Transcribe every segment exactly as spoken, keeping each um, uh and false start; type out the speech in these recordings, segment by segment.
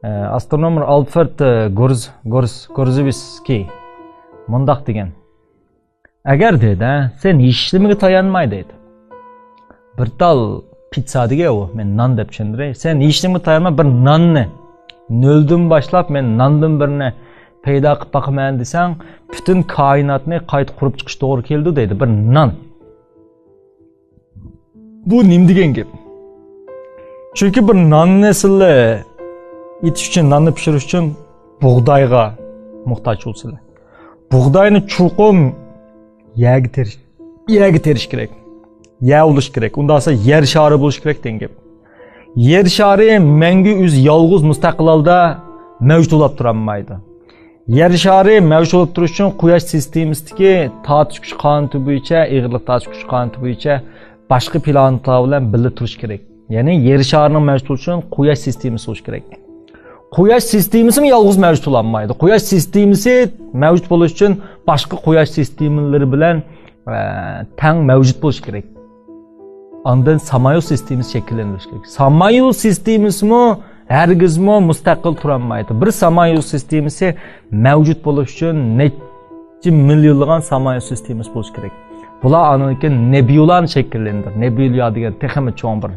ئاسترونوم ئالفرېد گورز گورز گورزۋىسكىي مۇنداق دېگەن: «ئەگەر، دېدى، سەن ھېچنېمىگە تايانماي، دېدى، بىر تال پىتسا دېگەن ئۇ، مەن نان دەپ چۈشەندۈرەي، سەن ھېچنېمىگە تايانماي بىر ناننى، نۆلدىن باشلاپ مەن ناندىن بىرنى پەيدا قىلىپ باقىمەن دېسەڭ، پۈتۈن كائىناتنى قايتا قۇرۇپ چىقىش توغرا كېلىدۇ، دېدى، بىر نان.» بۇ نېمە دېگەن گەپ؟ چۈنكى بىر ناننى سىلى ئېتىش ئۈچۈن، ناننى پىشۇرۇش ئۈچۈن بۇغدايغا موھتاج بولىسىلەر. بۇغداينى چوقۇم يەرگە تېرىش، يەرگە تېرىش كېرەك. يەر بولۇش كېرەك. ئۇنداق بولسا يەر شارى بولۇش كېرەك دېگەن گەپ. يەر شارى مەڭگۈ ئۆزى يالغۇز مۇستەقىل ھالدا مەۋجۇت بولاپ تۇرالمايدۇ. يەر شارى مەۋجۇت بولۇپ تۇرۇش ئۈچۈن قۇياش سىستېمىسىدىكى تارتىش كۈچى قانۇنى بويىچە، ئېغىرلىق تارتىش كۈچى قانۇنى بويىچە باشقا پلانېتالار بىلەن بىللە تۇرۇش كېرەك. يەنى يەر شارىنىڭ مەۋجۇت بولۇشى ئۈچۈن قۇياش سىستېمىسى بولۇش كېرەك. قۇياش سىستېمىسىمۇ يالغۇز مەۋجۇت بولالمايدۇ. قۇياش سىستېمىسى مەۋجۇت بولۇش ئۈچۈن باشقا قۇياش سىستېمىلىرى بىلەن، ئە، تەڭ مەۋجۇت بولۇش كېرەك. ئاندىن سامايۇل سىستېمىسى شەكىللەندۈرۈش كېرەك. سامايۇل سىستېمىسىمۇ ھەرگىزمۇ مۇستەقىل تۇرالمايدۇ. بىر سامايۇل سىستېمىسى مەۋجۇت بولۇش ئۈچۈن نەچچە مىليونلىغان سامايۇل سىستېمىسى بولۇشى كېرەك. بۇلار ئاندىن كېيىن نېبيۇلانى شەكىللەندۈرىدۇ. نېبيۇلا دېگەن تېخىمۇ چوڭ بىر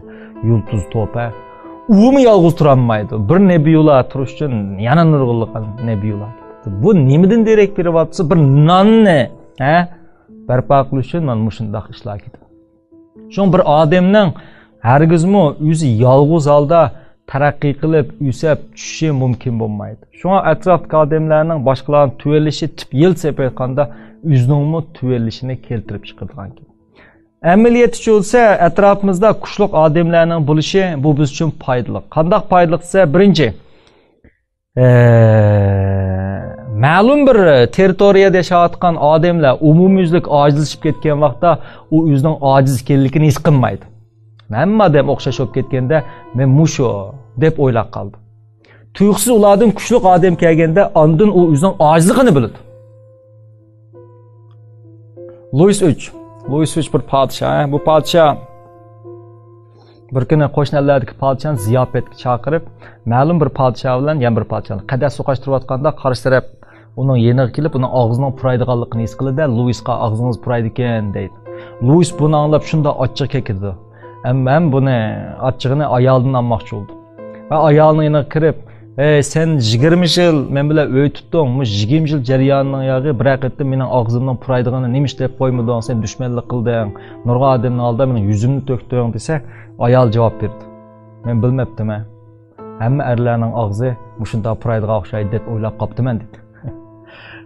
يۇلتۇز توپى. ئۇمۇ يالغۇز تۇرالمايدۇ. بىر نېبيۇلا تۇرۇش ئۈچۈن يەنە نۇرغۇنلىغان نېبيۇلا. بۇ نېمىدىن دېرەك بېرىۋاتسا، بىر ناننى، ھە، بەرپا قىلىش ئۈچۈن مانا مۇشۇنداق ئىشلار كېتىدۇ. شۇڭا بىر ئادەمنىڭ ھەرگىزمۇ ئۆزى يالغۇز ھالدا تەرەققىي قىلىپ، ئۆسۈپ چۈشۈشى مۇمكىن بولمايدۇ. شۇڭا ئەتراپتىكى ئادەملەرنىڭ باشقىلارنى تۆۋەنلىشى، تىپ يىلتىز ئېلىۋېتقاندا ئۆزىنىڭمۇ تۆۋەنلىشىنى كەلتۈرۈپ چىقىرىدىغان گەپ. ئەمەلىيەتتە ئەۋلىيەتتە ئەتراپىمىزدا كۈچلۈك ئادەملەرنىڭ بولۇشى بۇ بىز ئۈچۈن پايدىلىق. قانداق پايدىلىق دېسە، بىرىنچى، ئە، مەلۇم بىر تېررىتورىيەدە ياشاۋاتقان ئادەملەر ئومۇميۈزلۈك ئاجىزلىشىپ كەتكەن ۋاقىتتا ئۇ ئۆزىنىڭ ئاجىز ئىكەنلىكىنى ھېس قىلمايدۇ. ھەممە ئادەم ئوخشاش بولۇپ كەتكەندە، مەن مۇشۇ دەپ ئويلاپ قالىدۇ. تۇيۇقسىز ئۇلاردىن كۈچلۈك ئادەم كەلگەندە ئاندىن ئۇ ئۆزىنىڭ ئاجىزلىقىنى بىلىدۇ. لويىس ئۈچ. لويىس ئۈچ بىر پادىشاھ. بۇ پادىشاھ بىر كۈنى قوشنا ئەللەردىكى پادىشاھنى زىياپەتكە چاقىرىپ، مەلۇم بىر پادىشاھ بىلەن يەنە بىر پادىشاھنى قەدەھ سوقاشتۇرۇۋاتقاندا، قارشى تەرەپ ئۇنىڭ يېنىغا كېلىپ، ئۇنىڭ ئاغزىنىڭ پۇرايدىغانلىقىنى ھېس قىلىدۇ، لويىسقا ئاغزىڭىز پۇرايدىكەن دەيدۇ. لويىس بۇنى ئاڭلاپ شۇنداق ئاچچىقى كېكىدۇ. ھەم، ھەم بۇنى ئاچچىقىنى ئايالىدىن ئالماقچى بولىدۇ. ۋە ئايالىنىڭ يېنىغا كىرىپ، ئەي، سەن يىگىرمە يىل مەن بىلەن ئۆي تۇتتۇڭ، مۇشۇ يىگىرمە يىل جەريانىنىڭ ياغى بىرەر قېتىم مېنىڭ ئاغزىمنىڭ پۇرايدىغىنىنى نېمە ئىش دەپ قويمىدىڭ، سەن دۈشمەنلىك قىلدىڭ، نۇرغۇن ئادەمنىڭ ئالدىدا مېنىڭ يۈزۈمنى تۆكتۈڭ دېسە، ئايال جاۋاب بېرىدۇ. مەن بىلمەپتىمەن. ھەممە ئەرلەرنىڭ ئاغزى مۇشۇنداق پۇرايدىغان ئوخشايدۇ دەپ ئويلاپ قاپتىمەن دېدى.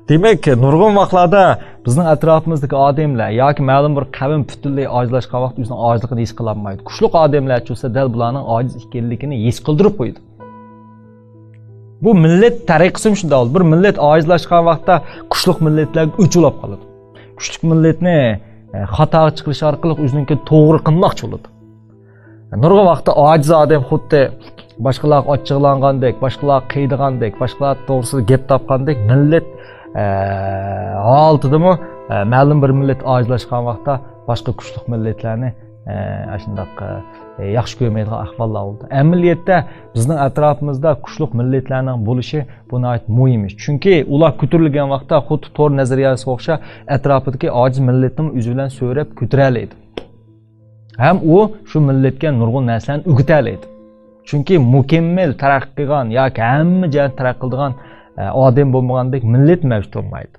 دېمەك، نۇرغۇن ۋاقىتلاردا بىزنىڭ ئەتراپىمىزدىكى ئادەملەر ياكى مەلۇم بىر قەۋم پۈتۈنلەي ئاجىزلاشقان ۋاقىت ئۆزىنىڭ ئاجىزلىقىنى ھېس قىلالمايدۇ. كۈچلۈك ئادەملەر چۈشسە دەل بۇلارنىڭ ئاجىز ئىكەنلىكىنى ھېس قىلدۇرۇپ قويىدۇ. بۇ مىللەت تەرىقىسىمۇ شۇنداق بولىدۇ. بىر مىللەت ئاجىزلاشقان ۋاقىتتا كۈچلۈك مىللەتلەرگە ئۆچ بولاپ قالىدۇ. كۈچلۈك مىللەتنى، ئە، خاتاغا چىقىرىش ئارقىلىق ئۆزىنىڭكىنى توغرا قىلماقچى بولىدۇ. نۇرغۇن ۋاقىتتا ئاجىز ئادەم خۇددى باشقىلارغا ئاچچىقلانغاندەك، باشقىلارغا قىيىدىغاندەك، باشقىلار توغرىسىدا گەپ تاپقاندەك مىللەت، ئە، ھالىتىدىمۇ، ئە، مەلۇم بىر مىللەت ئاجىزلاشقان ۋاقىتتا باشقا كۈچلۈك مىللەتلەرنى، ئە، ئاشۇنداق، ئە، ياخشى كۆرمەيدىغان ئەھۋاللار بولىدۇ. ئەمەلىيەتتە بىزنىڭ ئەتراپىمىزدا كۈچلۈك مىللەتلەرنىڭ بولۇشى بۇ ناھايىتى مۇھىم ئىش. چۈنكى ئۇلار كۆتۈرۈلگەن ۋاقىتتا خۇددى تور نەزەرىيەسىگە ئوخشاش ئەتراپىدىكى ئاجىز مىللەتنىمۇ ئۆزى بىلەن سۆرەپ كۆتۈرەلەيدۇ. ھەم ئۇ شۇ مىللەتكە نۇرغۇن نەرسىلەرنى ئۆگىتەلەيدۇ. چۈنكى مۇكەممەل تەرەققىي قىلغان ياكى ھەممە جەھەتتە تەرەققىي قىلىدىغان، ئە، ئادەم بولمىغاندەك مىللەت مەۋجۇت بولمايدۇ.